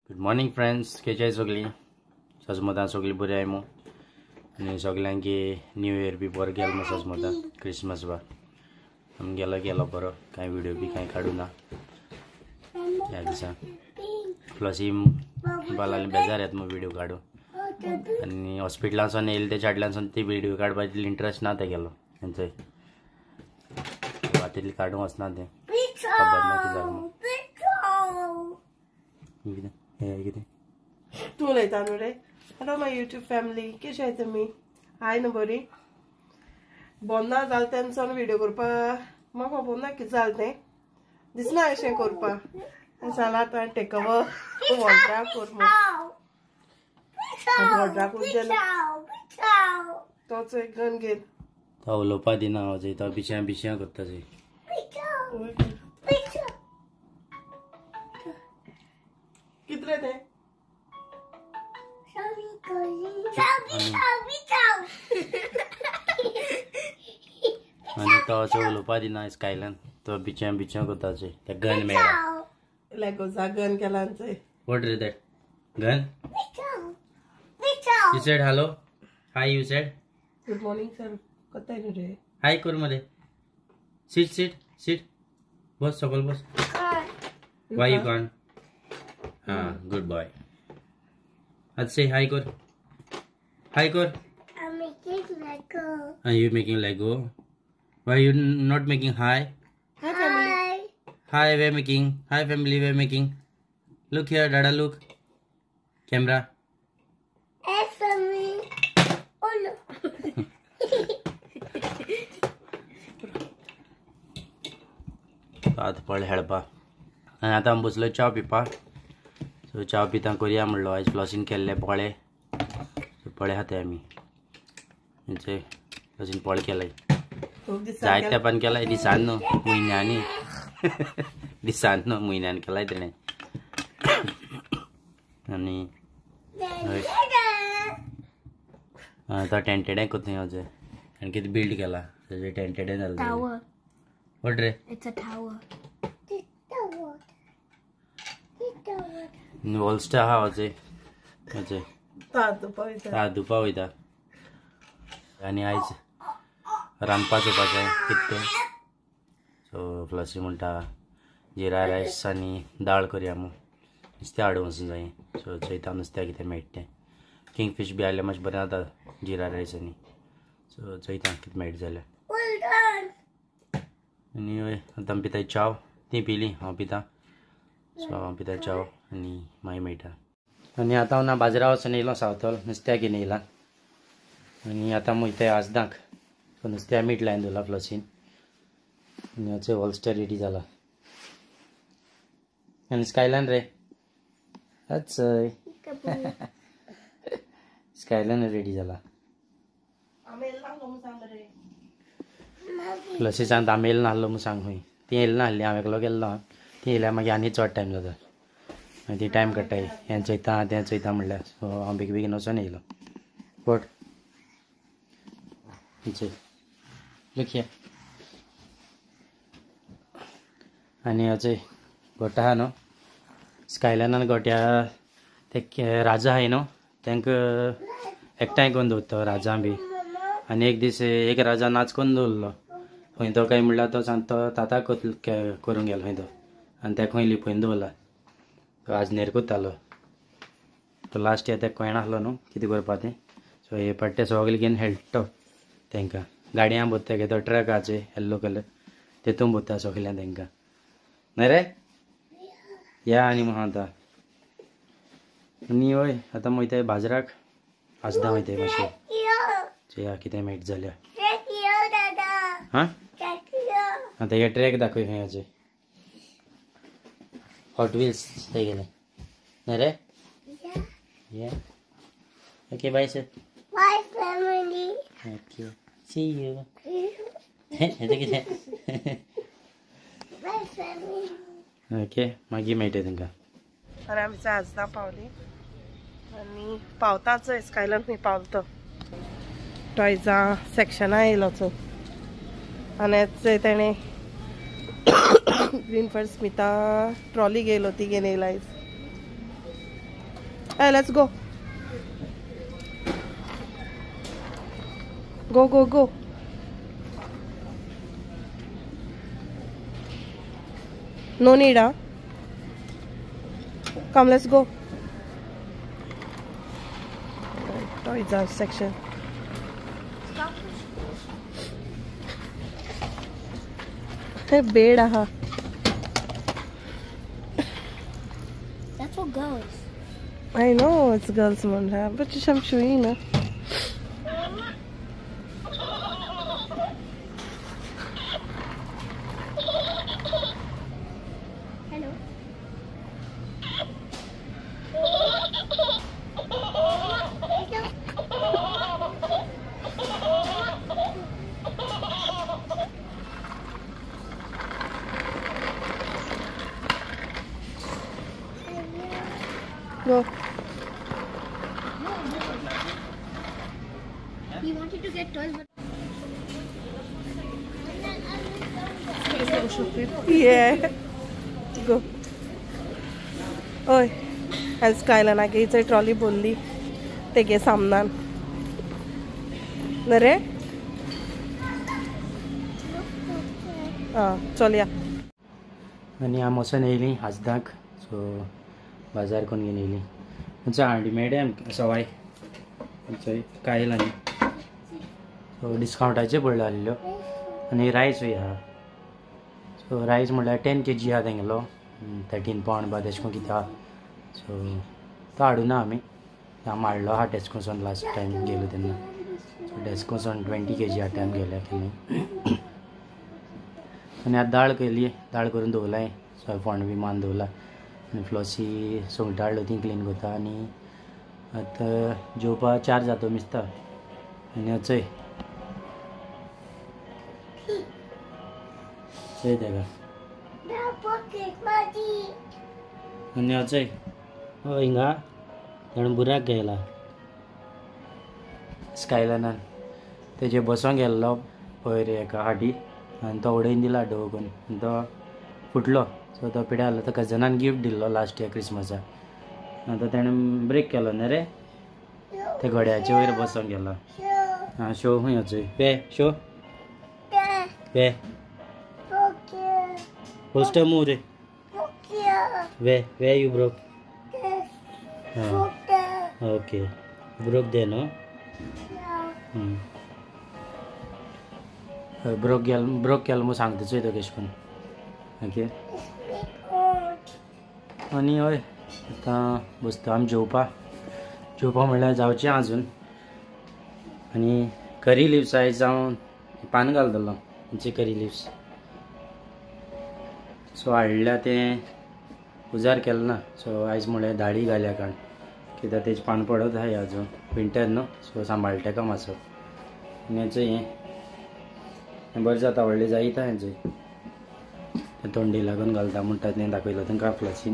Good morning friends, केचाय सगळीं सजमतां सगळीं बरी आहाय मू आनी सगल्यांकी न्यू इयर बी बरो गेलो मू सजमतां क्रिसमस बा आमी गेलो गेलो बरो कांय व्हिडिओ बी कांय काडूं ना ह्या दिसा. प्लस ही बालाली बेजार येता मू व्हिडिओ काडूं आनी हॉस्पिटलांसून येयले तेच्या फाटल्यानसून ती व्हिडिओ काडपा तितली इंट्रस्ट ना ते गेलो तेंचोय तितली काडूंक वचना तें खबर ना कितें जालें. कितें हे कितें तूं उलयता न्हू रे. हॅलो my YouTube family, कशी आहाय तुमी? हाय न्हू बरी. बोन ना जालें तेन्ना व्हिडिओ करपाक म्हाका खबर ना कितें जालें तें, दिसना अशें करपाक. जालां आतां टेकओवर व्हडरा कर म्हूण व्हडरा करून जेन्ना तोच एक गन घेत तो उलोवपा दिना हांव चोय तो बिशयां बिशयां करता चोय. कितले ते आनी तो असो उलोवपा दिना स्कायलान तो बिचयां बिचयां करता चोय. ते गन मेळ्ळा लेगोजा गन केला चोय. What is that gun? You said hello, hi. You said good morning sir. करताय न्हू रे हाय कर मरे. सीट सीट सीट बस सकल बस. Why you gone? हाँ गुड बॉय. आज से हाय कर, हाय कर. I'm making Lego. Are you making Lego? Why you not making hi? Hi family. Hi, we're making. Hi family, we're making. Look here, Dada, look. Camera. Hi family. Oh no. आतां पळ हेळपा आनी आतां आमी बसलो च्या पिवपा. सो च्या पिता करया म्हणलो. आयज फ्लॉसीन केल्ले पोळे, पोळे खाताय आमी. म्हणजे फ्लॉसीन पोळे केलाय जायत तेंपान केलाय, दिसान न्हू म्हयन्यांनी दिसान न्हू म्हयन्यान केलाय तेणें. आनी तो टेंटेडें करता अजय आनी कितें बिल्ड केला तेजें टेंटेडें जालें. What रे? It's a tower. वॉलस्टर आहा अजय अजय हात धुवपा वयता. आनी आयज रांदपा चोवपाचें कितें तें. सो फ्लॉसी म्हणटा जिरा रायस आनी दाळ करया मू, नुस्तें हाडूंक वचूंक जाय. सो चोयता नुस्त्याक कितें मेळटा तें. किंगफीश बी हाडल्यार मातशें बरें जाता जिरा रायस आनी. सो चोयता कितें मेळटा जाल्यार. आनी हय आतां आमी पिताय च्याव, ती पिली हांव पिता. सो हांव पिता च्याव आनी मागीर मेळटा. आनी आतां हांव ना बाजारा वचून येयलो सावथॉल नुस्त्याक घेवन येयला. आनी आतां वयताय आजदांक. सो नुस्त्या मीठ लायन दवरला फ्लॉसीन. आनी आतां हॉलस्टर रेडी जाला. आनी स्कायलान रे आचय स्कायलान रेडी जाला. फ्लॉसी सांगता आमी येयलो नासलो म्हूण सांग खंय. ती येयली नासली, हांव एकलो गेल्लो. ती येयल्यार मागीर आनी चड टायम जाता, मागीर ती टायम काडटाय हें चोयता तें चोयता म्हणल्यार. सो हांव बेगीन बेगीन वचोन येयलो. But look here. आनी अजय गोठो आहा न्हू स्कायलानान गोट्या ते राजा आहाय न्हू तांकां एकठांय करून दवरता राजा बी. आनी एक दीस एक राजा नाच करून दवरलो खंय तो काय म्हणल्यार तो सांगता ताता करूंक गेलो खंय तो आनी तेका खंय लिपयन दवरला. तो आजनेर करतालो तो लास्ट इयर तेका कळना आसलो न्हू कितें करपा तें. सो हे पट्टे सगळे घेवन खेळटा तांकां गाडयां भरता तो ट्रक आहा चोय येल्लो कलर तेतून भरता सगळ्यां तांकां न्हय रे या. आनी म्हाका आतां आनी हय आतां वयताय बाजाराक आसदां वयताय मातशें चोया कितें मेळटा जाल्यार. हां आतां हे ट्रॅक दाखय खंय अजय हॉट व्हील्स ते गेले न्हय रे. या okay bye sir. Bye family. Okay see you. हें कितें बाय फॅमिली. ओके मागीर मेळटा तांकां. आनी आमी आजदां पावली आनी पावताच स्कायलान खंय पावलो तो टॉयजां सेक्शनां येयलो चोय. आनी चोय तेणें ग्रीन फर्स्ट स्मिता ट्रॉली घेयलो ती घेवन येयला आयज. Hey, let's go. Go, go, go. No need, huh? Come, let's go. Toys are section. Hey, bed, aha. That's for girls. I know it's girls, man, but I'm showing you. Hello. Go. He wanted to get toys, but yeah. Go. Oi, and Skyline आगे trolley बोलली तेगे सामनान नरे आं चलया. आनी आमी वचोन येयली आजदाक so बाजार करून घेवन येयली. आमच्या हांडी मेळ्ळे सवाय आमचो कायल आनी सो डिस्कावंटाचे पडलो आसल्यो. आनी रायसूय आहा. सो रायस म्हणल्यार 10 kg आहा तेंगेलो 13 पावंड बा तेश कोन कितें आहा. सो तो हाडुना आमी आमी हाडलो आहा टेस्कोसून लास्ट टायम गेलो तेन्ना. सो टेस्कोसून 20 kg आहा टायम गेल्या केन्ना. आनी आतां दाळ केली, दाळ करून दवरलाय. सो फोंड बी मान दवरला आनी फ्लॉसी सुंगटां हाडलो ती क्लीन करता. आनी आतां जेवपा 4 जातो मिसता. आनी चोय चोय तेका. आनी चोय हिंगा तेणें बुराक गेला स्कायलानान. तेजे बसोंक गेल्लो पयर एका हाटी आनी तो उडयन दिला डोव करून आनी तो फुटलो. सो तो पिड्या जालो. तो कजनान गिफ्ट दिल्लो लास्ट इयर क्रिसमसाक. आतां तेणें ब्रेक केलो न्ही रे ते घोड्याचे वयर बसोंक गेलो. आं शो खंय वचूय वे शो वे पोस्टर मूव रे वे वे you broke. Okay broke दे न्हू. ब्रोक गेल ब्रोक केलो म्हूण सांगता चोय तो केश करून. ओके आनी हय आतां बसता आमी जेवपा. जेवपा म्हणल्यार जावचें आजून. आनी करी लिव्स आयज हांव पान घालतलो आमचे करी लिव्स. सो हाडल्या तें उजार केलें ना. सो आयज म्हणल्यार दाळी घाल्या कारण कित्याक तेजें पान पडत आहाय आजून विंटर न्हू. सो सांबाळटा तेका मातसो. आनी हेचो हें बरें जाता व्हडलें जायत आहा हेंचो तें थंडी लागून घालता म्हणटा तें दाखयलो तांकां फ्लॉसीन.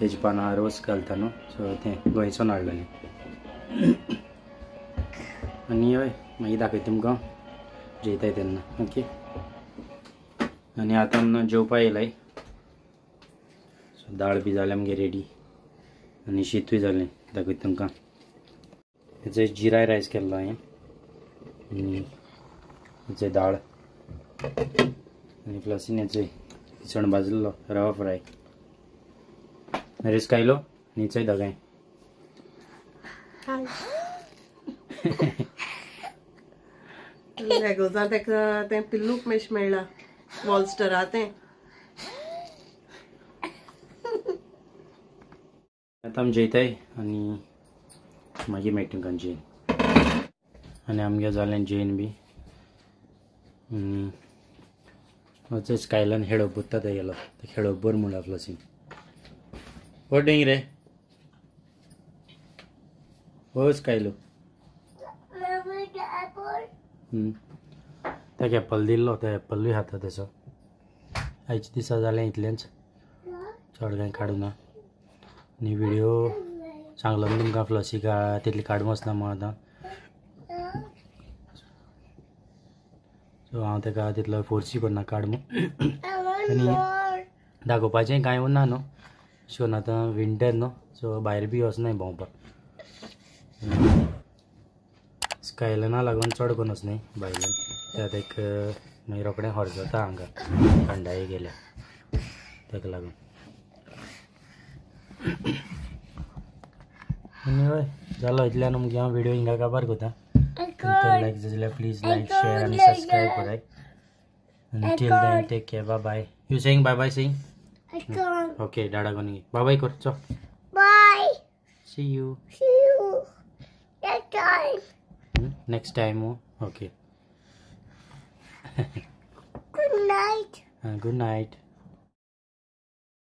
तेजी पानां रोस घालता न्हू. सो तें गोंयसून हाडलेलें. आनी हय मागीर दाखयता तुमकां जेयताय तेन्ना. ओके आनी आतां न्हू जेवपा येयलाय. सो दाळ बी जाल्या आमगे रेडी आनी शीतूय जालें. दाखयता तुमकां. हेचो जिरा रायस केल्लो हांवें आनी हेचो दाळ आनी फ्लॉसीन हेचो इसवण भाजलो रवा फ्राय रेस खायलो आनी चोय दोगांय. रेगोजा तेका तें पिल्लूक मेश मेळ्ळा वॉलस्टरा तें. आतां आमी जेयताय आनी मागीर मेळटा तुमकां जेयन. आनी आमगे जालें जेयन बी. स्कायलान खेळोवप उत्ता ते गेलो खेळोवप बरें म्हणला फ्लॉसीन. What doing रे? हो स्कायलो ताका एप्पल दिल्लो तो एप्पलूय खाता तेचो. आयच्या दिसा जालें इतलेंच, चड कांय काडूना. आनी व्हिडिओ सांगलो न्हू तुमकां फ्लॉसी तितली काडूंक वचना म्हूण आतां. सो हांव ताका तितलो फोर्सूय करना काड म्हूण. आनी दाखोवपाचें कांय उरना न्हू. अशें करून आतां विंटर न्हू, सो भायर बी वचनाय भोंवपाक. स्कायलना लागून चड करून वचनाय भायल्यान, कित्याक एक मागीर रोखडें हॉर्स जाता हांगा थंडाये गेल्या, ताका लागून. आनी हय जालो इतल्यान मुगे हांव व्हिडियो हिंगा काबार करता. तुमकां लायक जाल्यार प्लीज लायक, शेअर आनी सबस्क्रायब कराय. Until then, take care. Bye bye. You saying bye bye? Saying? I can't. Okay, Dada gonna bye bye kor. So. Bye. See you. See you. Next time. Next time. Okay. Good night. Good night.